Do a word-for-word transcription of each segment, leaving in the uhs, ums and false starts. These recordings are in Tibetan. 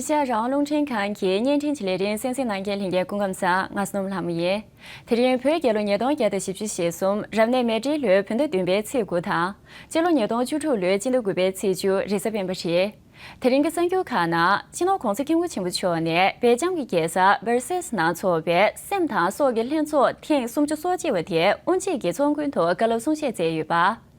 ཨེ་ཤ་ཡ་རང་དབང་རླུང་འཕྲིན་ཁང་གི་བརྙན་འཕྲིན་གྱི་ལས་རིམ་གསན་གཟིགས་གནང་མཁན་ལྷན་རྒྱས་སྐུ་ཁམས་བཟང་། ང་བསོད་ནམས་ལྷ་མོ་ཡིན། དེ་རིང་བོད་རྒྱལ་ལོ་ཉིས་སྟོང་བརྒྱ་དང་བཞི་བཅུ་ཞེ་གསུམ་རབ་གནས་མེ་སྤྲེལ་ལོའི་བོད་ཟླ་བདུན་པའི་ཚེས་དགུ་དང་། སྤྱི་ལོ་ཉིས་སྟོང་བཅུ་དྲུག་ལོའི་སྤྱི་ཟླ་དགུ་པའི་ཚེས་བཅུ་རེས་གཟའ་སྤེན་པ་རེད། དེ་རིང་གི་གསར་འགྱུར་ཁག་ནང་། སྤྱི་ནོར་༧གོང་ས་༧སྐྱབས་མགོན་ཆེན་པོ་མཆོག་ནས་སྦེལ་ཇམ་གྱི་རྒྱལ་ས་སྦར་སེལ་སི་ནང་འཚོགས་པའི་སེམས་དང་སྲོག་གི་ལྷན་ཚོགས་ཐེངས་སུམ་ཅུ་སོ་གཅིག་པ་དེ་དབུ་འབྱེད་ཀྱི་ཚོགས་མགོན་དུ་བཀའ་སློབ་གསུང་བཤད་མཛད་ཡོད་པ།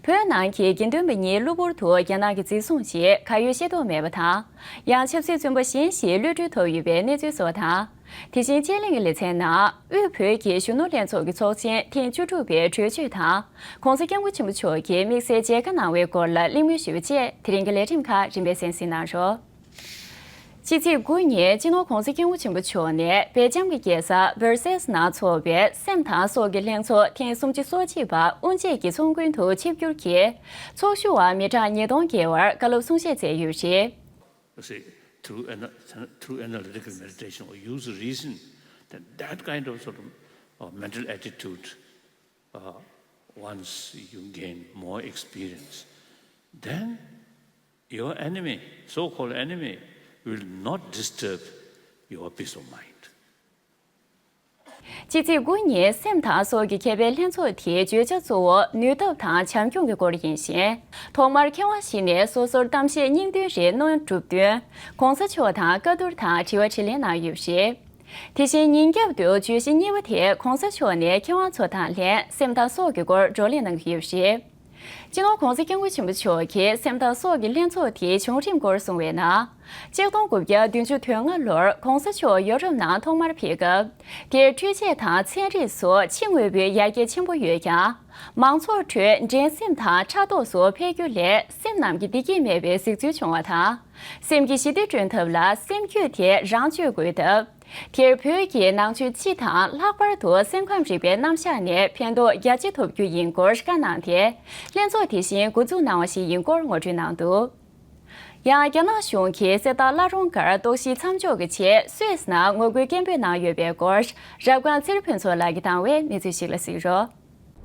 བོད་ནང་གི་དགེ་འདུན་པ་གཉིས་གློ་བུར་དུ་རྒྱ་ནག་གིས་འཛིན་བཟུང་རྗེས་གར་ཡོད་ཤེས་རྟོགས་མེད་པ་དང་། ཡང་ཆབ་སྲིད་བཙོན་པ་གཞན་ཞིག་གློད་གྲོལ་ཐོབ་ཡོད་པའི་གནས་ཚུལ་སོགས་དང་། དེ་བཞིན་དཔྱད་གླེང་གི་ལེ་ཚན་ནང་དབུས་བོད་ཀྱི་གཞོན་ནུ་ལྷན་ཚོགས་ཀྱི་ཚོགས་ཆེན་ཐེངས་བཅུ་དྲུག་པའི་གྲོས་ཆོད་དང་། ༧གོང་ས་༧སྐྱབས་མགོན་ཆེན་པོ་མཆོག་གིས་དམིགས་བསལ་མཇལ་ཁ་གནང་བའི་སྐོར་ལ་གླེང་མོལ་ཞུས་པ་བཅས་དེ་རིང་གི་ལས་རིམ་ཁག་རིམ་པས་གསན་གཟིགས་གནང་རོགས། ཕྱི་ཚེས་དགུ་ཉིན་སྤྱི་ནོར་༧གོང་ས་༧སྐྱབས་མགོན་ཆེན་པོ་མཆོག་ནས་སྦེལ་ཇམ་གྱི་རྒྱལ་ས་སྦར་སེལ་སི་ནང་འཚོགས་པའི་སེམས་དང་སྲོག་གི་ལྷན་ཚོགས་ཐེངས་སུམ་ཅུ་སོ་གཅིག་པ་དབུ་འབྱེད་ཀྱི་ཚོགས་མགོན་དུ་ཆིབས་བསྒྱུར་གྱིས། ཚོགས་ཞུགས་པ་མི་གྲངས་ཉིས་སྟོང་བརྒལ་བར་བཀའ་སློབ་གསུང་བཤད་མཛད་ཡོད་པ་རེད། You see, through, ana- through analytical meditation or use reason, then that kind of sort of uh, mental attitude, uh, once you gain more experience, then your enemy, so-called enemy, will not disturb your peace of mind. ཕྱི་ཚེས་དགུ་ཉིན་སེམས་དང་སྲོག་གི་ཁེ་ཕན་ལྷན་ཚོགས་དེའི་བརྗོད་བྱ་གཙོ་བོ་ནུས་སྟོབས་དང་བྱམས་སྐྱོང་གི་སྐོར་ཡིན་ཞིང་། ཐོག་མར་མཁས་དབང་ཞིག་ནས་སོ་སོར་གཏམ་བཤད་སྙིང་དོན་རེ་གནང་གྲུབ་བསྟུན། ༧གོང་ས་མཆོག་དང་བཀའ་བསྡུར་དང་དྲི་བ་དྲིས་ལན་གནང་ཡོད་པ་རེད། དེ་བཞིན་ཉིན་རྒྱབ་ཏུ་བརྗོད་གཞི་གཉིས་པ་དེ་༧གོང་ས་མཆོག་ནས་མཁས་དབང་ཚོ་དང་ལྷན་སེམས་དང་སྲོག་གི་སྐོར་བགྲོ་གླེང་གནང་གི་ཡོད་པ་རེད། སྤྱི་ནོར་༧གོང་ས་༧སྐྱབས་མགོན་ཆེན་པོ་མཆོག་གིས་སེམས་དང་སྲོག་གི་ལྷན་ཚོགས་དེའི་བྱུང་རིམ་སྐོར་གསུངས་པའི་ནང་། ཆིག་སྟོང་དགུ་བརྒྱ་བདུན་ཅུ་དོན་ལྔ་ལོར་༧གོང་ས་མཆོག་ཡོ་རོབ་ནང་ཐོག་མར་ཕེབས་སྐབས། དེར་འཕྲུལ་ཆས་དང་ཚན་རིག་སོགས་ཕྱི་དངོས་པོའི་ཡར་རྒྱས་ཆེན་པོ་ཡོད་ཀྱང་། མང་ཚོགས་ཁྲོད་འགྲན་སེམས་དང་ཕྲག་དོག་སོགས་འཕེལ་རྒྱུ་ལས་སེམས་ནང་གི་བདེ་སྐྱིད་མེད་པའི་གཟིགས་ཚུལ་བྱུང་བ་དང་། སེམས་ཀྱི་ཞི་བདེ་བསྐྲུན་ཐབས་ལ་སེམས་རྒྱུད་དེ་རང་བཅོས་དགོས་སྟབས། དེར་བོད་ཀྱི་ནང་ཆོས་སྤྱི་དང་ལྷག་པར་དུ་སེམས་ཁམས་རིག་པའི་རྣམ་གཞག་ནས་ཕན་ཐོགས་རྒྱ་ཆེ་ཐོབ་རྒྱུ་ཡིན་སྐོར་བཀའ་གནང་སྟེ། ལྷན་ཚོགས་དེ་བཞིན་འགོ་འཛུགས་གནང་བ་ཞིག་ཡིན་སྐོར་ངོ་སྤྲོད་གནང་འདུག་ཡང་རྒྱ་ནག་གཞུང་གིས་གསེར་རྟ་བླ་རུང་སྒར་གཏོར་བཤིག་མཚམས་འཇོག་གི་ཆེད་སུད་སི་ནང་ངོ་རྒོལ་སྐད་འབོད་གནང་ཡོད་པའི་སྐོར་རབ་སྒང་ཚེ་རིང་ཕུན་ཚོགས་ལགས་ཀྱིས་བཏང་བའི་གནས་ཚུལ་ཞིག་ལ་གཟིགས་རོགས།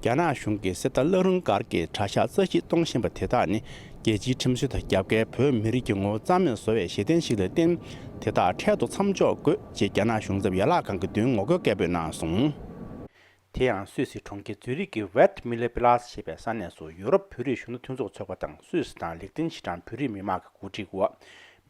རྒྱ་ནག་གཞུང་གིས་གསེར་རྟ་བླ་རུང་སྒར་གྱི་གྲྭ་ཤག་རྩ་བཤིག་གཏོང་བཞིན་པ་དེ་དག་ནི་རྒྱལ་སྤྱིའི་ཁྲིམས་སྲོལ་དང་རྒྱབ་འགལ། བོད་མི་རིགས་ཀྱི་ངོ་བོ་རྩ་མེད་བཟོ་བའི་གཞི་རྟེན་ཞིག་ལ་བརྟེན། དེ་དག་འཕྲལ་དུ་མཚམས་འཇོག་དགོས་ཅེས་རྒྱ་ནག་གཞུང་ཚབ་ཡན་ལག་ཁང་གི་མདུན་ངོ་རྒོལ་སྐད་འབོད་གནང་སོང་། དེ་ཡང་སུད་སི་གྲོང་ཁྱེར་ཛུ་རིག་གི་ཝེར་ཏི་མི་ལེ་པི་ལཱ་སི་ཞེས་པའི་ས་གནས་སུ་ཡོ་རོབ་བོད་རིགས་གཞོན་ནུ་མཐུན་ཚོགས་ཚོགས་པ་དང་སུད་སི་དང་ལིག་ཏེན་ཤི་ཏན་བོད་རིགས་མི་མང་གི་གོ་སྒྲིག་འོག་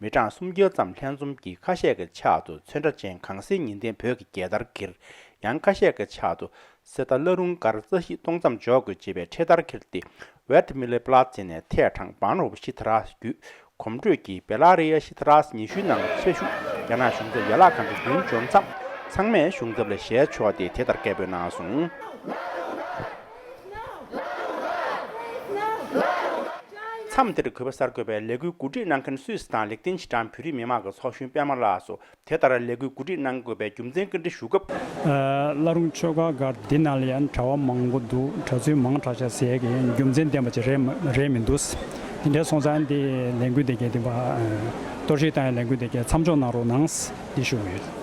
མི་གྲངས་སུམ་བརྒྱ་ཙམ་ལྷན་འཛོམས་ཀྱིས་ཁ་ཤས་ཀྱི་ཕྱག་ཏུ་ཚོན་ཁྲ་ཅན་གངས་སེང་ཉི་ལྡན་བོད་ཀྱི་རྒྱལ་དར་འཁྱེར། ཡང་ཁ་ཤས་ཀྱི་ཕྱག་ཏུ་གསེར་རྟ་བླ་རུང་སྒར་རྩ་བཤིག་གཏོང་མཚམས་འཇོག་དགོས་ཅེས་པའི་འཕྲེད་དར་འཁྱེར་ཏེ། ཝེར་ཏི་མི་ལེ་པི་ལཱ་ཙེ་ནས་ཐད་དྲངས་བྷན་ནོབ་ཤི་ཐ་ར་སི་བརྒྱུད། གོམ་བགྲོད་ཀྱིས་བེ་ལ་རི་ཡ་ཤི་ཐ་ར་སི་ཉི་ཤུའི་ནང་ཆེད་ཞུགས་རྒྱ་ནག་གཞུང་ཚབ་ཡན་ལག་ཁང་གི་མདུན་འབྱོར་མཚམས། ཚང་མས་གཞུང་ཚབ་ལ་ཞལ་ཕྱོགས་ཏེ་དེ་ལྟར་སྐད་འབོད་གནང་སོང་། མཚམས་དེར་གུས་པ་གསར་འགོད་པས་ལས་འགུལ་གོ་སྒྲིག་གནང་མཁན་སུད་སི་དང་ལིག་ཏེན་ཤི་ཏན་བོད་རིགས་མི་མང་གི་ཚོགས་གཞོན་པད་མ་ལགས་སུ། དེ་ལྟར་ལས་འགུལ་གོ་སྒྲིག་གནང་དགོས་པའི་རྒྱུ་མཚན་བཀའ་འདྲི་ཞུ་སྐབས། བླ་རུང་ཆོས་སྒར་སྒར་འདི་ནང་ལ་ཡང་གྲྭ་པ་མང་པོ་འདུག་གྲྭ་བཙུན་མང་དྲགས་ཤག་ཟེར་གྱི་རྒྱུ་མཚན་ལྡན་པ་ཅིག་རེད་མ་རེད་མི་འདུག་དེ་འདྲ་སོང་ཙང་འདི་ལས་འགུལ་དེ་གའི་འདི་པ་གཏོར་བཤིག་བཏང་ཡ་ལས་འགུལ་དེ་གའི་མཚམས་འཇོག་གནང་རོགས་གནང་འདི་ཞུ་གི་ཡོད།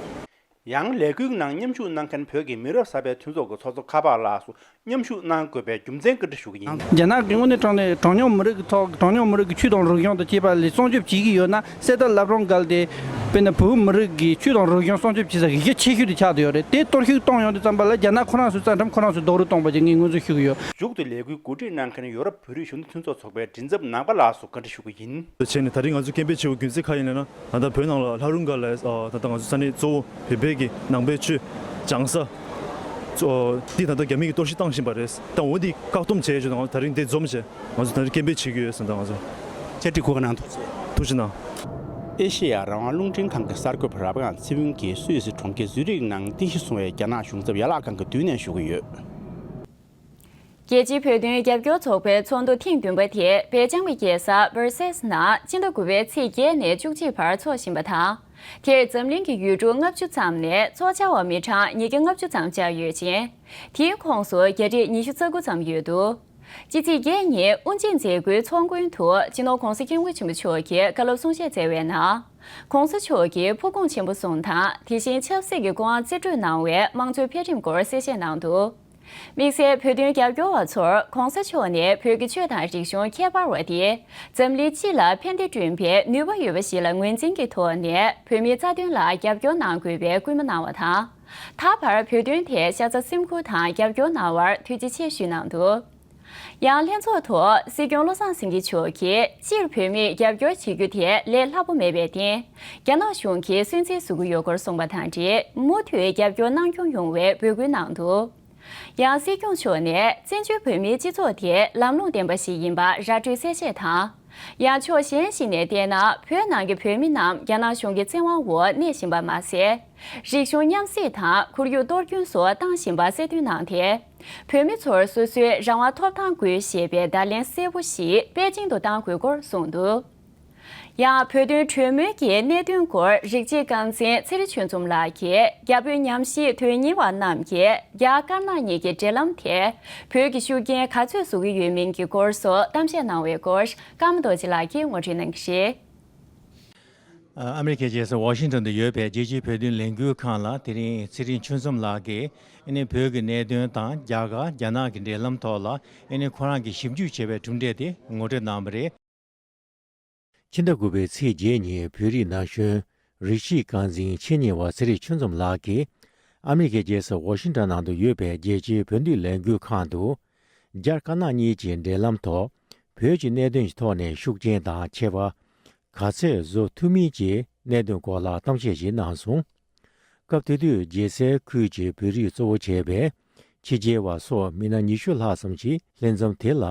ཡང་ལས་འགུལ་ནང་མཉམ་ཞུགས་གནང་མཁན་བོད་ཀྱི་མི་རབས་གསར་པའི་མཐུན་ཚོགས་ཀྱི་ཚོགས་གཙོ་ཁ་པར་ལགས་སུ། མཉམ་ཞུགས་གནང་དགོས་པའི་རྒྱུ་མཚན་བཀའ་འདྲི་ཞུ་གི་ཡིན། རྒྱ་ནག་གི་དངོས་གནས་དྲང་གནས་གྲངས་ཉུང་མི་རིགས་ཀྱི་ཐོག་གྲངས་ཉུང་མི་རིགས་ཀྱི་ཆོས་དང་རིག་གཞུང་དང་བཅས་པ་ལ་སྲུང་སྐྱོབ་བྱེད་ཀྱི་ཡོད་ན། གསེར་རྟ་བླ་བྲང་སྒར་དེ་དཔེར་ན་བོད་མི་རིགས་ཀྱི་ཆོས་དང་རིག་གཞུང་སྲུང་སྐྱོབ་བྱེད་ས་གི་གཞི་ཆེ་ཤོས་དེ་ཆགས་བསྡད་ཡོད་རེད། དེ་གཏོར་བཤིག་གཏོང་ཡོང་དུས་ཙམ་པ་ལ་རྒྱ་ནག་ཁོ་རང་ཚོའི་རྩ་ཁྲིམས་ཁོ་རང་ཚོས་རྡོག་རོལ་གཏོང་པ་ཅིག་ངས་ངོས་འཛིན་ཞུ་གི་ཡོད། མཇུག་ཏུ་ལས་འགུལ་གོ་སྒྲིག་གནང་མཁན་ཡོ་རོབ་བོད་རིགས་གཞོན་ནུ་མཐུན་ཚོགས་ཚོགས་པའི་མགྲིན་ཚབ་ནང་པ་ལགས་སུ་བཀའ་འདྲི་ཞུ་གི་ཡིན། བྱས་ནས་ད་རིང་ང་ཚོ་སྐད་འབོད་བྱེད་དགོས་རྒྱུ་མཚན་ག་ཡིན་ལབ་ན། ད་ལྟ་བོད་ནང་ལ་ལྷ་རུང་སྒར་ལ་ད་ལྟ་ང་ཚོ་ས་གནས་གཙོ་བོ་བོད་པའི་གི་ནང་པའི་ཆོས་སྦྱང་ས་འདི་ད་ལྟ་རྒྱ་མི་གིས་གཏོར་བཤིག་བཏང་བཞིན་པ་རེད། ད་འོ་འདི་བཀག་སྡོམ་བྱས་བྱས་ང་ཚོ་ད་རིང་འདི་འཛོམས་བྱས་ང་ཚོ་ད་རིང་སྐད་འབོད་བྱེད་ཀྱི་ཡོད་ཟེར། ད་ང་ཚོ་བཅར་འདྲི་གོ་སྐབས་གནང་ཐུགས་རྗེ་ཆེ་གནང་། ཨེ་ཤེ་ཡ་རང་དབང་རླུང་འཕྲིན་ཁང་གི་གསར་འགོད་པ་རབ་སྒང་ཚེ་ཕུན་གྱིས་སུད་སི་གྲོང་ཁྱེར་ཛུ་རིག་ནང་རྟེན་གཞི་བཟུང་བའི་རྒྱ་ནག་གཞུང་ཚབ་ཡན་ལག་ཁང་གི་མདུན་ནས་ཞུ་གི་ཡོད། རྒྱལ་སྤྱིའི་བོད་དོན་རྒྱབ་སྐྱོར་ཚོགས་པའི་ཚོགས་འདུ་ཐེངས་བདུན་པ་དེ་སྦེལ་ཇམ་གྱི་རྒྱལ་ས་སྦར་སེལ་སི་ནང་སྤྱི་ཟླ་དགུ་པའི་ཚེས་བརྒྱད་ནས་བཅུ་གཅིག་བར་འཚོགས་བཞིན་པ་དང་། དེར་འཛམ་གླིང་གི་ཡུལ་གྲུ་ལྔ་བཅུ་ཙམ་ནས་ཚོགས་བཅར་བ་མི་གྲངས་ཉིས་བརྒྱ་ལྔ་བཅུ་ཙམ་བཅར་ཡོད་ཅིང་། དེའི་ཁོངས་སུ་རྒྱ་རིགས་ཉི་ཤུ་རྩ་དགུ་ཙམ་ཡོད་འདུག་སྤྱི་ཚེས་བརྒྱད་ཉིན་དབུ་འབྱེད་མཛད་སྒོའི་ཚོགས་མགོན་དུ་སྤྱི་ནོར་༧གོང་ས་༧སྐྱབས་མགོན་ཆེན་པོ་མཆོག་གིས་བཀའ་སློབ་གསུང་བཤད་མཛད་པའི་ནང་། ༸གོང་ས་མཆོག་གིས་ཕུགས་དགོངས་ཆེན་པོ་གསུམ་དང་། དེ་བཞིན་ཆབ་སྲིད་ཀྱི་སྐུ་དབང་རྩིས་སྤྲོད་གནང་བའི་དམངས་གཙོའི་འཕེལ་རིམ་སྐོར་གསལ་བཤད་གནང་འདུག་དམིགས་བསལ་བོད་དོན་རྒྱབ་སྐྱོར་བ་ཚོར་གོང་ས་མཆོག་ནས་བོད་ཀྱི་ཆོས་དང་རིག་གཞུང་ཁྱད་པར་བ་དེ་འཛམ་གླིང་སྤྱི་ལ་ཕན་བདེ་བསྐྲུན་པའི་ནུས་པ་ཡོད་པ་ཞིག་ལ་ངོས་འཛིན་གྱི་ཐོག་ནས་བོད་མིའི་རྩ་དོན་ལ་རྒྱབ་སྐྱོར་གནང་དགོས་པའི་སྐུལ་མ་གནང་བ་དང་། ད་བར་བོད་དོན་ཐད་ཤ་ཚ་སེམས་ཁུར་དང་རྒྱབ་སྐྱོར་གནང་བར་ཐུགས་རྗེ་ཆེ་ཞུས་གནང་འདུག། ཡང་ལྷན་ཚོགས་ཐོག་སྲིད་སྐྱོང་བློ་བཟང་སེང་གེ་མཆོག་གིས་སྤྱིར་བོད་མིས་རྒྱབ་སྐྱོར་བྱེད་རྒྱུ་དེ་ལས་སླ་པོ་མེད་པའི་སྟེང་། རྒྱ་ནག་གཞུང་གིས་སུན་གཙེར་བཟོ་གི་ཡོད་སྐོར་གསུངས་པ་དང་འབྲེལ་མུ་མཐུད་རྒྱབ་སྐྱོར་གནང་སྐྱོང་ཡོང་བའི་འབོད་སྐུལ་གནང་འདུག། ཡང་སྲིད་སྐྱོང་མཆོག་ནས་བཙན་བྱོལ་བོད་མིའི་སྤྱི་ཚོགས་དེ་ལམ་ལྷོང་ལྡན་པ་ཞིག་ཡིན་པ་ར་སྤྲོད་གསལ་བཤད་དང་། ཡང་ཕྱོགས་གཞན་ཞིག་ནས་བལྟས་ན་བོད་ནང་གི་བོད་མི་རྣམས་རྒྱ་ནག་གཞུང་གི་བཙན་དབང་འོག་གནས་བཞིན་པ་མ་ཟད། རིག་གཞུང་མཉམ་བསྲེས་དང་ཁོར་ཡུག་གཏོར་སྐྱོན་སོགས་བཏང་བཞིན་པ་གསལ་སྟོན་གནང་སྟེ། བོད་མི་ཚོར་སོ་སོའི་རང་དབང་ཐོབ་ཐང་དགོས་ཞེས་པའི་བརྡ་ལན་གསལ་པོ་ཞིག་པེ་ཅིང་དུ་གཏང་དགོས་སྐོར་གསུངས་འདུག། ཡང་བོད་དོན་གྲོས་མོལ་གྱི་གནད་དོན་སྐོར་རིགས་གཅིག་རྐང་འཛིན་ཚེ་རིང་ཆོས་འཛོམས་ལགས་ཀྱིས་རྒྱ་བོད་ཉམས་ཞིབ་དོན་གཉེར་བ་རྣམས་ཀྱིས་རྒྱ་དཀར་ནག་གཉིས་ཀྱི་འབྲེལ་ལམ་དེ་བོད་ཀྱི་ཤུགས་རྐྱེན་ག་ཚོད་བཟོ་གི་ཡོད་མིན་གྱི་སྐོར་སོགས་གཏམ་བཤད་གནང་བའི་སྐོར་ཀརྨ་རྡོ་རྗེ་ལགས་ཀྱིས་ངོ་སྤྲོད་གནང་གི་རེད། ཨ་མི་རི་ཀའི་རྒྱལ་ས་ཝ་ཤིང་ཊོན་དུ་ཡོད་པའི་རྒྱལ་སྤྱིའི་བོད་དོན་ལས་འགུལ་ཁང་ལ་དེ་རིང་ཚེ་རིང་ཆོས་འཛོམས་ལགས་ཀྱིས་ཨ་ནི་བོད་ཀྱི་གནད་དོན་དང་རྒྱ་གར་རྒྱ་ནག་གི་འབྲེལ་ལམ་ཐོག་ལ་ཨ་ནི་ཁོ་རང་གིས་ཞིབ་འཇུག་བྱས་པའི་གྲུབ་འབྲས་དེ་ངོ་སྤྲོད་གནང་བ་རེད། ཕྱི་ཟླ་དགུ་པའི་ཚེས་བརྒྱད་ཉིན་བོད་རིགས་ན་གཞོན་རིགས་གཅིག་རྐང་འཛིན་ཆེད་གཉེར་བ་ཚེ་རིང་ཆོས་འཛོམས་ལགས་ཀྱིས་ཨ་མི་རི་ཀའི་རྒྱལ་ས་ཝ་ཤིང་ཊོན་ནང་དུ་ཡོད་པའི་རྒྱལ་སྤྱིའི་བོད་དོན་ལས་འགུལ་ཁང་དུ། རྒྱ་དཀར་ནག་གཉིས་ཀྱི་འབྲེལ་ལམ་ཐོག་བོད་ཀྱི་གནད་དོན་གྱི་ཐོག་ནས་ཤུགས་རྐྱེན་དང་ཁྱད་པར་ག་ཚད་བཟོ་ཐུབ་མིན་གྱི་གནད་དོན་སྐོར་ལ་གཏམ་བཤད་ཞིག་གནང་སོང་། སྐབས་དེ་དུས་རྒྱལ་སའི་ཁུལ་གྱི་བོད་རིགས་གཙོ་བོ་བྱས་པའི་ཕྱི་རྒྱལ་བ་སོགས་མི་སྣ་ཉི་ཤུ་ལྷག་ཙམ་ཞིག་ལྷན་འཛོམས་དེ་ལ་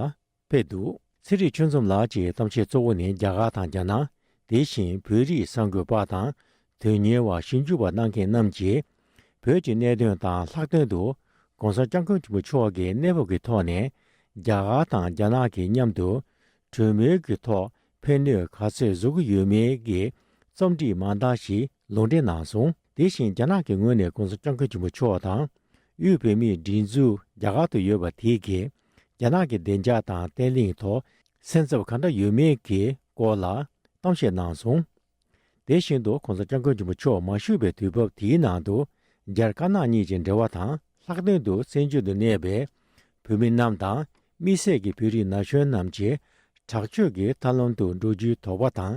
ཕེབས་འདུག། ཚེ་རིང་ཆོས་འཛོམས་ལགས་ཀྱི་གཏམ་བཤད་གཙོ་བོ་ནི་རྒྱ་གར་དང་རྒྱ་ནག་དེ་བཞིན་བོད་རིགས་གསར་འགོད་པ་དང་དོན་གཉེར་བ་ཞིབ་འཇུག་པ་གནང་མཁན་རྣམས་ཀྱིས་བོད་ཀྱི་གནད་དོན་དང་ལྷག་དོན་དུ་༸གོང་ས་༸སྐྱབས་མགོན་ཆེན་པོ་མཆོག་གི་གནས་བབ་ཀྱི་ཐོག་ནས་རྒྱ་གར་དང་རྒྱ་ནག་གི་མཉམ་དུ་གྲོས་མོལ་གྱི་ཐོག་ཕན་གནོད་ག་ཚོད་བཟོ་གི་ཡོད་མེད་ཀྱི་རྩོམ་སྒྲིག་མང་དག་ཞིག་ལུང་འདྲེན་གནང་སོང་། དེ་བཞིན་རྒྱ་ནག་གི་ངོས་ནས་༸གོང་ས་༸སྐྱབས་མགོན་ཆེན་པོ་མཆོག་དང་དབུས་བོད་མིའི་སྒྲིག་འཛུགས་རྒྱ་གར་དུ་ཡོད་པ་དེ་གས་རྒྱ་ནག་གི་བདེ་འཇགས་དང་བརྟན་ལྷིང་ཐོག་སེམས་འཚབ་ག་འདྲ་ཡོད་མེད་ཀྱི་སྐོར་ལ་གཏམ་བཤད་གནང་སོང་། དེ་བཞིན་དུ་༸གོང་ས་༸སྐྱབས་མགོན་ཆེན་པོ་མཆོག་མ་བཞུགས་པའི་དུས་བབ་དེའི་ནང་དུ་རྒྱ་དཀར་ནག་གཉིས་ཀྱི་འབྲེལ་བ་དང་ལྷག་དོན་དུ་བཙན་བྱོལ་དུ་གནས་པའི་བོད་མི་རྣམས་དང་དམིགས་བསལ་གྱི་བོད་རིགས་ན་གཞོན་རྣམས་ཀྱི་དྲག་སྤྱོད་ཀྱི་ཐབས་ལམ་དུ་འགྲོ་རྒྱུའི་དོགས་པ་དང་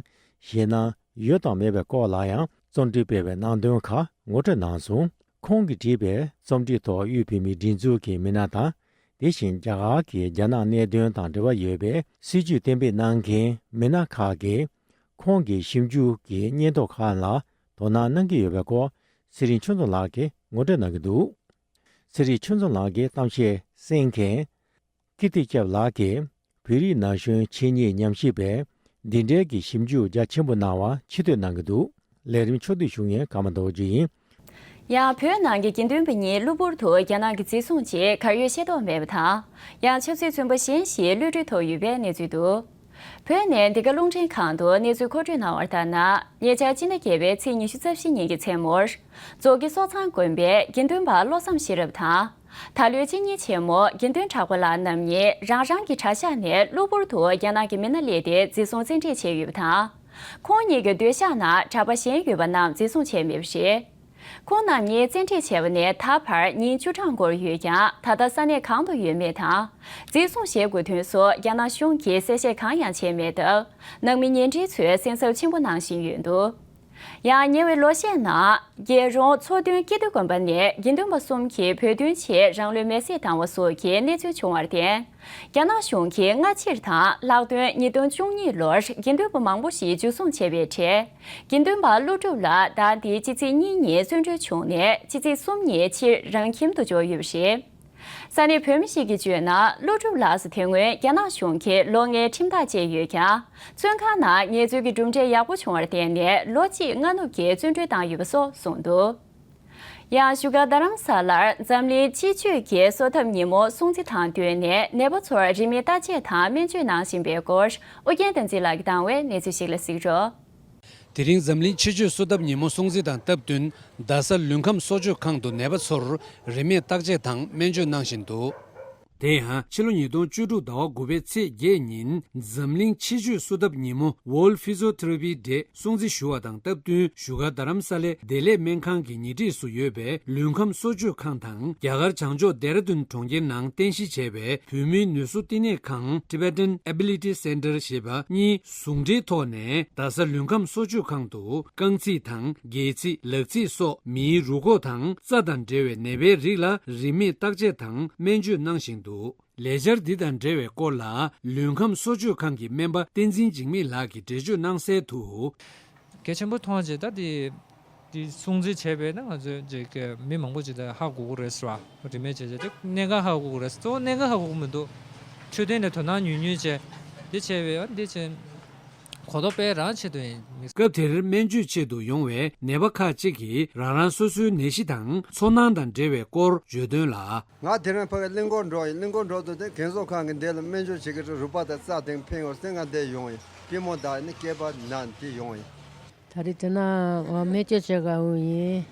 ཞེད་སྣང་ཡོད་དང་མེད་པའི་སྐོར་ལ་ཡང་རྩོམ་སྒྲིག་སྤེལ་བའི་ནང་དོན་ཁག་ངོ་སྤྲོད་གནང་སོང་། ཁོང་གིས་བྲིས་པའི་རྩོམ་སྒྲིག་ཐོག་དབུས་བོད་མིའི་སྒྲིག་འཛུགས་ཀྱི་མི་སྣ་དང་དེ་བཞིན་རྒྱ་གར་གྱི་རྒྱ་ནག་གནད་དོན་དང་འབྲེལ་བ་ཡོད་པའི་སྲིད་ཇུས་གཏན་འབེབས་གནང་མཁན་མི་སྣ་ཁག་གིས་ཁོང་གི་ཞིབ་འཇུག་གི་སྙན་ཐོ་ཁག་ལ་དོ་སྣང་གནང་གི་ཡོད་པའི་སྐོར་ཚེ་རིང་ཆོས་འཛོམས་ལགས་ཀྱིས་ངོ་སྤྲོད་གནང་གི་འདུག། ཚེ་རིང་ཆོས་འཛོམས་ལགས་ཀྱི་གཏམ་བཤད་གསན་མཁན་ཀིརྟི་སྐྱབས་ལགས་ཀྱིས་བོད་རིགས་ན་གཞོན་ཆེད་གཉེར་ཉམས་ཞིབ་པས་འདི་འབྲེལ་གྱི་ཞིབ་འཇུག་རྒྱ་ཆེན་པོ་གནང་བར་ཆེ་བསྟོད་གནང་གི་འདུག། ལས་རིམ་ཕྱོགས་བསྡུས་ཞུ་མཁན་ཀརྨ་རྡོ་རྗེ་ཡིན། ཡང་བོད་ནང་གི་དགེ་འདུན་པ་གཉིས་གློ་བུར་དུ་རྒྱ་ནག་གི་འཛིན་བཟུང་རྗེས་གར་ཡོད་ཤེས་རྟོགས་མེད་པ་དང་། ཡང་ཆབ་སྲིད་བཙོན་པ་གཞན་ཞིག་གློད་གྲོལ་ཐོབ་ཡོད་པའི་གནས་ཚུལ་འདུག། བོད་ནས་འདི་ག་རླུང་འཕྲིན་ཁང་དུ་གནས་ཚུལ་མཁོ་སྤྲོད་གནང་བར་ལྟར་ན། ཉེ་ཆར་སྤྱི་ཟླ་བརྒྱད་པའི་ཚེས་ཉི་ཤུ་རྩ་བཞི་ཉིན་གྱི་མཚན་མོར། མཛོ་དགེ་སོ་ཚང་དགོན་པའི་དགེ་འདུན་པ་བློ་བཟང་ཤེས་རབ་དང་། ད་ལོའི་སྤྱི་གཉེར་ཆེན་མོ་དགེ་འདུན་གྲགས་པ་ལགས་རྣམ་གཉིས་རང་རང་གི་གྲྭ་ཤག་ནས་གློ་བུར་དུ་རྒྱ་ནག་གི་མི་སྣ་སླེབས་ཏེ་འཛིན་བཟུང་བཙན་ཁྲིད་བྱས་ཡོད་པ་དང་། ཁོང་གཉིས་ཀྱི་སྡོད་ཤག་ནང་གྲྭ་པ་གཞན་ཡོད་པ་རྣམས་འཛིན་བཟུང་བྱས་མེད་པ་རེད། ཁོང་རྣམ་གཉིས་བཙན་ཁྲིད་བྱས་པ་ནས་ད་བར་ཉིན་བཅུ་གྲངས་འགོར་ཡོད་ཀྱང་ད་ལྟ་ས་གནས་གང་དུ་ཡོད་མེད་དང་། འཛིན་བཟུང་བྱེད་དགོས་དོན་སོགས་རྒྱ་ནག་གཞུང་གིས་གསལ་བཤད་གང་ཡང་བྱས་མེད་སྟབས། ནང་མི་ཉེ་འབྲེལ་ཚོས་སེམས་འཚབ་ཆེན་པོ་གནང་བཞིན་ཡོད་འདུག། ཡང་ཉེ་བའི་ལོ་ཤས་ནང་རྒྱལ་རོང་མཚོ་སྟོན་སྐྱིད་སྡུག་དགོན་པ་ནས་དགེ་འདུན་པ་གསུམ་གྱིས་བོད་དོན་ཆེད་རང་ལུས་མེར་སྲེག་བཏང་བ་སོགས་ཀྱི་གནས་ཚུལ་བྱུང་བར་བརྟེན། རྒྱ་ནག་གཞུང་གིས་སྔ་ཕྱིར་དང་ལྷག་དོན་ཉིས་སྟོང་བཅུ་གཉིས་ལོར་དགེ་འདུན་པ་མང་པོ་ཞིག་འཇུ་བཟུང་བྱས་པའི་གྲས། དགེ་འདུན་པ་ཀླུ་སྒྲུབ་ལགས་ཟླ་འདིའི་ཕྱི་ཚེས་གཉིས་ཉིན་བཙོན་གྲོལ་བྱུང་ནས་ཕྱི་ཚེས་གསུམ་ཉིན་ཕྱིར་རང་ཁྱིམ་དུ་འབྱོར་ཡོད་པ་རེད། ས་གནས་བོད་མི་ཞིག་གིས་བརྗོད་ན། ཀླུ་སྒྲུབ་ལགས་སུ་དེ་སྔོན་རྒྱ་ནག་གཞུང་གིས་ལོ་ལྔའི་ཁྲིམས་ཐག་བཅད་ཡོད་ཀྱང་། བཙོན་ཁང་ནང་ངལ་རྩོལ་གྱི་གྲུབ་འབྲས་ཡག་པོ་བྱུང་བར་བརྟེན་ནས་ལོ་གཅིག་སྔ་ནུབ་ཀྱིས་བཙོན་གྲོལ་བཏང་ཡོད་པ་སོགས་གསུངས་འདུག། ཡང་བཞུགས་སྒར་རྡ་རམ་ས་ལར་འཛམ་གླིང་སྤྱི་སྤྱོད་ཀྱི་གསོ་ཐབས་ཉིན་མོ་སྲུང་བརྩི་དང་བསྟུན་ནས་ནད་པ་ཚོར་རིན་མེད་བརྟག་དཔྱད་དང་སྨན་བཅོས་གནང་བཞིན་པའི་སྐོར་ཨོ་རྒྱན་བསྟན་འཛིན་ལགས་ཀྱིས་བཏང་བའི་གནས་ཚུལ་ཞིག་ལ་གཟིགས་རོགས། དེ་རིང་འཛམ་གླིང་སྤྱི་སྤྱོད་གསོ་ཐབས་ཉིན་མོ་སྲུང་བརྩི་དང་སྟབས་བསྟུན། རྡ་ས་ལུས་ཁམས་གསོ་བཅོས་ཁང་དུ་ནད་པ་ཚོར་རིན་མེད་བརྟག་དཔྱད་དང་སྨན་བཅོས་གནང་བཞིན་འདུག། དེ་ཡང་ཕྱི་ལོ་ཉིས་སྟོང་བཅུ་དྲུག་ཟླ་བ་དགུ་པའི་ཚེས་བརྒྱད་ཉིན་འཛམ་གླིང་ཕྱི་བཅོས་གསོ་ཐབས་ཉིན་མོ་World Physiotherapy Day སྲུང་བརྩི་ཞུ་བ་དང་སྟབས་བསྟུན་བཞུགས་སྒར་རྡ་རམ་ས་ལའི་བདེ་ལེགས་སྨན་ཁང་གི་ཉེ་འཁྲིས་སུ་ཡོད་པའི་ལུས་ཁམས་གསོ་བཅོས་ཁང་དང་རྒྱ་གར་བྱང་ཕྱོགས་ལྡེ་ར་ལྡུན་གྲོང་ཁྱེར་ནང་རྟེན་གཞི་བྱས་པའི་བོད་མིའི་ནུས་གསོ་བསྟི་གནས་ཁང་Tibetan Ability Center ཞེས་པ་གཉིས་ཟུང་འབྲེལ་ཐོག་ནས་རྡ་ས་ལུས་ཁམས་གསོ་བཅོས་ཁང་དུ་རྐང་ཚིགས་དང་སྒལ་ཚིགས། ལག་ཚིགས་སོགས་མིའི་རུས་ཁོག་དང་རྩ་དང་འབྲེལ་བའི་ནད་པའི་རིགས་ལ་རིན་མེད་བརྟག་དཔྱད་དང་སྨན་བཅོས་གནང་བཞིན་འདུག་ལས་འཆར་འདི་དང་འབྲེལ་བའི་སྐོར་ལ་ལུས་ཁམས་གསོ་བཅོས་ཁང་གི་སྨན་པ་བསྟན་འཛིན་འཇིགས་མེད་ལགས་ཀྱིས་འགྲེལ་བརྗོད་གནང་གསལ་དུ། གལ་ཆེན་པོ་མཐོང་རྗེས་ད་དེ་དེ་སྲུང་བརྩི་བྱས་པས་ན་ང་ཚོས་ཅིག་མི་མང་པོ་ཅིག་ད་ཧ་གོ་གི་རེད་ཟེར་བ་རིན་མེད་བྱས་རྗེས་དེ་གནད་འགག་ཧ་གོ་གི་རེད། གཙོ་བོ་གནད་འགག་ཧ་གོ་གི་མི་འདུག་འཕྲོད་བསྟེན་ལ་དོ་སྣང་ཉུང་ཉུང་བྱས་དེ་བྱས་པས་འདི་བྱས། གོ་རྟོགས་སྤེལ་རང་ཆེད་དུ་ཡིན། སྐབས་དེར་སྨན་བཅོས་ཆེད་དུ་ཡོང་བའི་ནད་པ་ཁག་ཅིག་གིས་རང་རང་སོ་སོའི་ནད་གཞི་དང་ཚོར་སྣང་དང་འབྲེལ་བའི་སྐོར་བརྗོད་དོན་ལ། ང་དེ་རིང་ཕ་གི་གླིང་སྐོར་འགྲོ་ཡིན། གླིང་སྐོར་འགྲོ་དུས་དེ་གན་གཟུགས་ཁང་གི་འདི་ལ་སྨན་བཅོས་བྱེད་ཀྱི་རེད། རུས་པ་དང་རྩ་དེང་ཕན་ཡོད་ཟེར་ང་འདི་ཡོང་ཡིན། སྐྱི་མོ་དང་ནི་སྐེད་པ་ན་འདི་ཡོང་ཡིན། ད་རེས་དེ་ན་ང་སྨན་བཅོས་བྱེད་གར་འོང་ཡིན།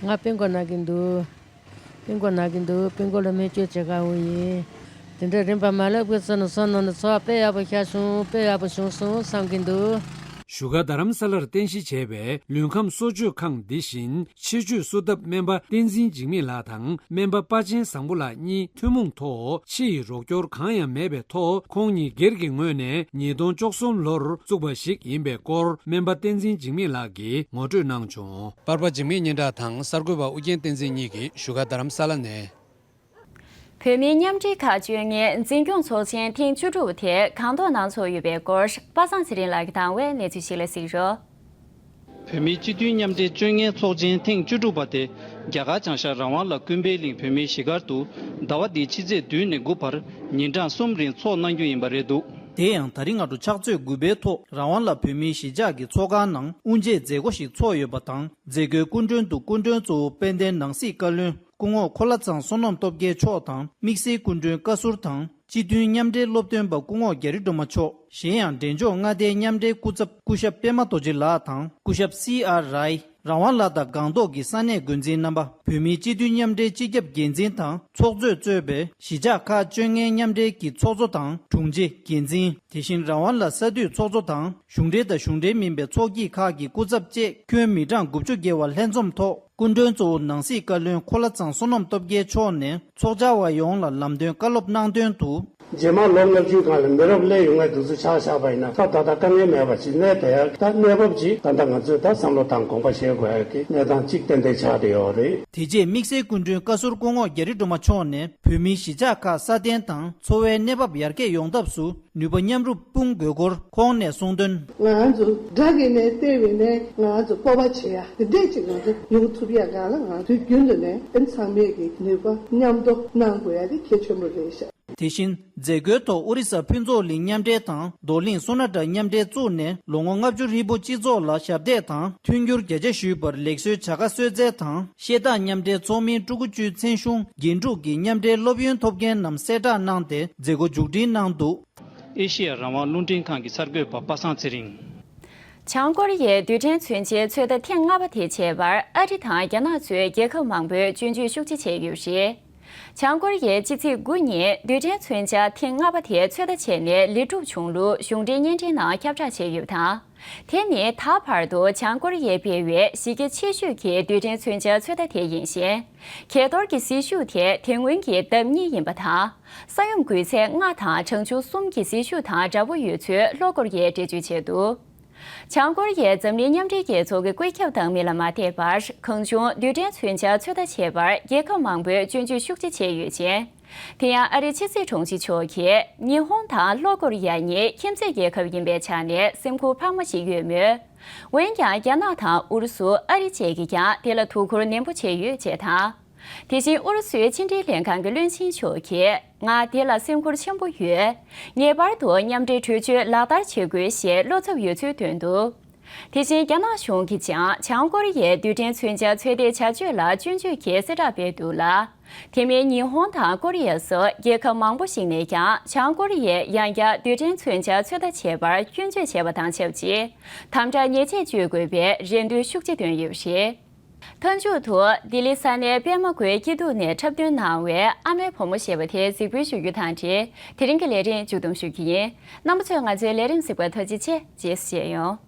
ང་སྤུ་མགོ་ན་གི་འདུག་སྤུ་མགོ་ན་གི་འདུག་སྤུ་མགོ་ལ་སྨན་བཅོས་བྱེད་གར་འོང་ཡིན། དེ་འདྲ་རིམ་པ་མ་ལབ་གི་ཚོ་ནི་སོ་ནོ་ནི་ཚོ་བ་དཔེ་ཡག་པོ་ཤར་སོང་། དཔེ་ཡག་པོ་བྱུང་སོང་བསམ་གི་འདུག་བཞུགས་སྒར་རྡ་རམ་ས་ལར་རྟེན་གཞི་བྱས་པའི་ལུས་ཁམས་གསོ་བཅོས་ཁང་འདི་བཞིན་ཕྱི་བཅོས་གསོ་ཐབས་སྨན་པ་བསྟན་འཛིན་འཇིགས་མེད་ལགས་དང་སྨན་པ་དཔའ་ཆེན་བཟང་པོ་ལགས་གཉིས་ཐུན་མོང་ཐོག་ཕྱི་ཡི་རོགས་སྐྱོར་གང་ཡང་མེད་པའི་ཐོག་ཁོང་ཉིད་སྒེར་གྱི་ངོས་ནས་ཉིས་སྟོང་བཅུ་གསུམ་ལོར་བཙུགས་པ་ཞིག་ཡིན་པའི་སྐོར་སྨན་པ་བསྟན་འཛིན་འཇིགས་མེད་ལགས་ཀྱིས་ངོ་སྤྲོད་གནང་བྱུང་། པར་པ་འཇིགས་མེད་སྙན་གྲགས་དང་གསར་འགོད་པ་ཨུ་རྒྱན་བསྟན་འཛིན་གཉིས་ཀྱིས་བཞུགས་སྒར་རྡ་རམ་ས་ལ་ནས། བོད་མིའི་མཉམ་འབྲེལ་ཁག་བཅོ་ལྔའི་འཛིན་སྐྱོང་ཚོགས་ཆེན་ཐེངས་བཅུ་དྲུག་དེ་སྒང་ཏོག་ནང་ཚོགས་ཡོད་པའི་སྐོར་པ་སངས་ཚེ་རིང་ལགས་ཀྱིས་དང་བའི་གནས་ཚུལ་ཞིག་ལ་གཟིགས་རོགས། བོད་མིའི་སྤྱི་མཐུན་མཉམ་འབྲེལ་བཅོ་ལྔའི་ཚོགས་ཆེན་ཐེངས་བཅུ་དྲུག་པ་དེ་རྒྱ་གར་བྱང་ཤར་རང་དབང་ལ་ཀུན་ཕན་གླིང་བོད་མིའི་གཞིས་སྒར་དུ་ཟླ་བ་འདིའི་ཕྱི་ཚེས་བདུན་ནས་དགུ་བར་ཉིན་གྲངས་གསུམ་རིང་ཚོགས་གནང་རྒྱུ་ཡིན་པ་རེད་འདུག་དེ་ཡང་ད་རིང་སྔ་དྲོ་ཕྱག་ཚོད་དགུ་པའི་ཐོག་རང་དབང་ལ་བོད་མིའི་གཞིས་ཆགས་ཀྱི་ཚོགས་ཁང་ནང་དབུ་འབྱེད་མཛད་སྒོ་ཞིག་ཚོགས་ཡོད་པ་དང་། མཛད་སྒོའི་སྐུ་མགྲོན་དུ་སྐུ་མགྲོན་གཙོ་བོ་དཔལ་ལྡན་ནང་སྲིད་བཀའ་བློན་སྐུ་ངོ་འཁོར་ལྷ་ཚང་བསོད་ནམས་སྟོབས་རྒྱལ་མཆོག་དང་། དམིགས་བསལ་སྐུ་མགྲོན་བཀའ་ཟུར་དང་། སྤྱི་མཐུན་མཉམ་འབྲེལ་སློབ་སྟོན་པ་སྐུ་ངོ་རྒྱ་རི་སྒྲོལ་མ་མཆོག་གཞན་ཡང་འབྲས་ལྗོངས་མངའ་སྡེའི་མཉམ་འབྲེལ་སྐུ་ཚབ་སྐུ་ཞབས་པད་མ་རྡོ་རྗེ་ལགས་དང་། སྐུ་ཞབས་སི་ཨར་རའི། རང་དབང་ལ་དྭགས་སྒང་ཏོག་གི་ས་གནས་འགོ་འཛིན་རྣམ་པ། བོད་མིའི་སྤྱི་མཐུན་མཉམ་འབྲེལ་སྤྱི་ཁྱབ་འགན་འཛིན་དང་ཚོགས་གཙོས་གཙོས་པའི་གཞིས་ཆགས་ཁག་བཅོ་ལྔའི་མཉམ་འབྲེལ་གྱི་ཚོགས་གཙོ་དང་དྲུང་ཆེ། འགན་འཛིན། དེ་བཞིན་རང་དབང་ལ་ས་འཐུས་ཚོགས་གཙོ་དང་གཞུང་འབྲེལ་དང་གཞུང་འབྲེལ་མིན་པའི་ཚོགས་སྐྱིད་ཁག་གི་སྐུ་ཚབ་བཅས་ཁྱོན་མི་གྲངས་དགུ་བཅུ་བརྒལ་བ་ལྷན་འཛོམས་ཐོག་སྐུ་མགྲོན་གཙོ་བོ་ནང་སྲིད་བཀའ་བློན་འཁོར་ལྷ་ཚང་བསོད་ནམས་སྟོབས་རྒྱལ་མཆོག་ནས་ཚོགས་བཅར་བ་ཡོངས་ལ་ལམ་སྟོན་བཀའ་སློབ་གནང་དོན་དུ། རྗེས་མ་ལོ་ལྔ་བཅུའི་སྒང་ལ་མི་རབས་སླེབས་ཡོང་བའི་དུས་ཚོད་ཆགས་བཞག་པ་ཡིན་ན་ད་ད་ལྟ་དཀའ་ངལ་མེད་པ་ཅིག་གནས་བསྡད་ཡག་ད་གནས་བབ་ཅིག་ད་ལྟ་ང་ཚོས་ད་བསམ་བློ་བཏང་དགོངས་པ་བཞེས་དགོས་ཡག་གི་གནས་སྟངས་ཅིག་ཏན་ཏན་ཆགས་བསྡད་ཡོད་རེད། དེ་རྗེས་དམིགས་བསལ་སྐུ་མགྲོན་བཀའ་ཟུར་སྐུ་ངོ་རྒྱ་རི་སྒྲོལ་མ་མཆོག་ནས་བོད་མིའི་གཞིས་ཆགས་ཁག་སྲ་བརྟན་དང་འཚོ་བའི་གནས་བབ་ཡར་རྒྱས་ཡོང་ཐབས་སུ་ནུས་པ་མཉམ་རུབ་སྤུངས་དགོས་སྐོར་ཁོང་ནས་གསུངས་དོན། ང་ཚོ་དགྲ་གི་ནས་བལྟས་པའི་ནས་ང་ཚོ་སྤོབས་པ་བྱེད་ཡ་དེ་འདྲས་ཅིག་ང་ཚོ་ཡོང་ཐུབ་ཡ་གང་ལ་ང་དུས་རྒྱུན་དུ་ནས་ཨེ་ཚང་མས་ཀྱི་ནུས་པ་མཉམ་དུ་གནང་དགོས་ཡ་དེ་གལ་ཆེན་པོ་རེད་ཤག་དེ་བཞིན་མཛད་སྒོའི་ཐོག་ཨོ་རི་ས་ཕུན་ཚོགས་གླིང་མཉམ་འབྲེལ་དང་རྡོར་གླིང་སོ་ན་ཏྲ་མཉམ་འབྲེལ་བཙུགས་ནས་ལོ་ངོ་ལྔ་བཅུ་ཧྲིལ་པོ་སྤྱི་ཚོགས་ལ་ཞབས་འདེགས་དང་མཐུན་འགྱུར་རྒྱ་ཆེ་ཞུས་པར་ལེགས་གསོའི་བྱ་དགའ་གསོལ་སྩལ་དང་ཤེལ་ཐང་མཉམ་འབྲེལ་ཚོགས་མིའི་ཕྲུ་གུ་བཅུའི་མཚན་གཞུང་རྒྱན་དྲུག་གི་མཉམ་འབྲེལ་སློབ་ཡོན་ཐོབ་མཁན་རྣམས་གསལ་བསྒྲགས་གནང་སྟེ་མཛད་སྒོ་མཇུག་སྒྲིལ་གནང་འདུག་ཨེ་ཤེ་ཡ་རང་དབང་རླུང་འཕྲིན་ཁང་གི་གསར་འགོད་པ་པ་སངས་ཚེ་རིང་། བྱང་ཀོ་རི་ཡའི་རྡུལ་ཕྲན་མཚོན་ཆའི་ཚོད་ལྟ་ཐེངས་ལྔ་པ་དེ་བྱས་པར་ཨ་རི་དང་རྒྱ་ནག་གཙོས་རྒྱལ་ཁབ་མང་པོས་སྐྱོན་བརྗོད་ཤུགས་ཆེ་བྱས་ཡོད་རེད། བྱང་ཀོ་རི་ཡས་ཕྱི་ཚེས་དགུ་ཉིན་རྡུལ་ཕྲན་མཚོན་ཆ་ཐེངས་ལྔ་པ་དེ་ཚོད་ལྟ་བྱས་ནས་ལེགས་གྲུབ་བྱུང་ལུགས་གཞུང་འབྲེལ་བརྙན་འཕྲིན་ནང་ཁྱབ་བསྒྲགས་བྱས་ཡོད་པ་དང་། དེ་ནི་ད་བར་དུ་བྱང་ཀོ་རི་ཡས་སྤེལ་བའི་གཞི་རྒྱ་ཆེ་ཤོས་ཀྱི་རྡུལ་ཕྲན་མཚོན་ཆ་ཚོད་ལྟ་དེ་ཡིན་ཞིང་། གས་གཏོར་གྱི་ཟིལ་ཤུགས་དེ་དེ་སྔོན་གྱི་ལྡབ་གཉིས་ཡིན་པ་དང་། ས་ཡོམ་འགུལ་ཚད་ལྔ་དང་གྲངས་ཆུང་གསུམ་གྱི་ཟིལ་ཤུགས་དང་འདྲ་པོ་ཡོད་ཚུལ་ལྷོ་ཀོ་རི་ཡས་འགྲེལ་བརྗོད་བྱས་འདུག་བྱང་ཀོ་རི་ཡས་འཛམ་གླིང་མཉམ་འབྲེལ་རྒྱལ་ཚོགས་ཀྱི་བཀོད་ཁྱབ་བཏང་མིན་ལ་མ་བལྟས་པར་གང་བྱུང་རྡུལ་ཕྲན་མཚོན་ཆ་ཚོད་ལྟ་བྱས་པར་རྒྱལ་ཁབ་མང་པོས་སྐྱོན་བརྗོད་ཤུགས་ཆེ་བྱས་ཡོད་ཅིང་། དེ་ཡང་ཨ་རིའི་ཕྱི་སྲིད་དྲུང་ཆེ་མཆོག་གིས་ཉི་ཧོང་དང་ལྷོ་ཀོ་རི་ཡ་གཉིས་ཁྱིམ་མཚེས་རྒྱལ་ཁབ་ཡིན་པའི་ཆ་ནས་སེམས་ཁུར་འཕར་མ་ཞིག་ཡོད་མོད། འོན་ཀྱང་རྒྱ་ནག་དང་ཨུ་རུ་སུ་ཨ་རི་བཅས་ཀྱིས་ཀྱང་དེ་ལ་དོ་ཁུར་ནན་པོ་བྱས་ཡོད་ཅེས་དང་། དེ་བཞིན་ཨུ་རུ་སུའི་ཕྱི་འབྲེལ་ལྷན་ཁང་གི་བློན་ཆེན་མཆོག་གིས་ང་དེ་ལ་སེམས་ཁུར་ཆེན་པོ་ཡོད། ངེས་པར་དུ་མཉམ་འབྲེལ་གྲོས་ཆོད་ལག་བསྟར་བྱེད་དགོས་ཞེས་བློ་འཚབ་ཡོད་ཚུལ་བཏོན་འདུག་དེ་བཞིན་རྒྱ་ནག་གཞུང་གིས་ཀྱང་བྱང་ཀོ་རི་ཡས་རྡུལ་ཕྲན་མཚོན་ཆ་ཚོད་ལྟའི་བྱ་སྤྱོད་ལ་སྐྱོན་བརྗོད་ཀྱི་གསལ་བསྒྲགས་སྤེལ་འདུག་ལ། དེ་མིན་ཉི་ཧོང་དང་ཀོ་རི་ཡ་སོགས་རྒྱལ་ཁབ་མང་པོ་ཞིག་ནས་ཀྱང་བྱང་ཀོ་རི་ཡས་ཡང་བསྐྱར་རྡུལ་ཕྲན་མཚོན་ཆ་ཚོད་ལྟ་བྱས་པར་སྐྱོན་བརྗོད་བྱས་པ་དང་ཆབས་ཅིག་དམ་དྲག་ཉེས་ཆད་གཅོད་དགོས་པའི་རེ་འདུན་ཤུགས་ཆེ་བཏོན་ཡོད་པ་རེད། མཐའ་མཇུག་ཏུ་ལྡི་ལི་ས་གནས་པད་མ་དགུའི་སྐྱིད་སྡུག་ནས་འཁྲབ་སྟོན་གནང་བའི་ཨ་མའི་བུ་མོ་ཞེས་པ་དེ་གཟིགས་འབུལ་ཞུ་རྒྱུ་དང་འབྲེལ། དེ་རིང་གི་ལས་རིམ་མཇུག་བསྡོམས་ཞུ་རྒྱུ་ཡིན། རྣམ་པ་ཚོས་ང་ཚོའི་ལས་རིམ་གཟིགས་པར་ཐུགས་རྗེ་ཆེ། རྗེས་སུ་མཇལ་ཡོང་།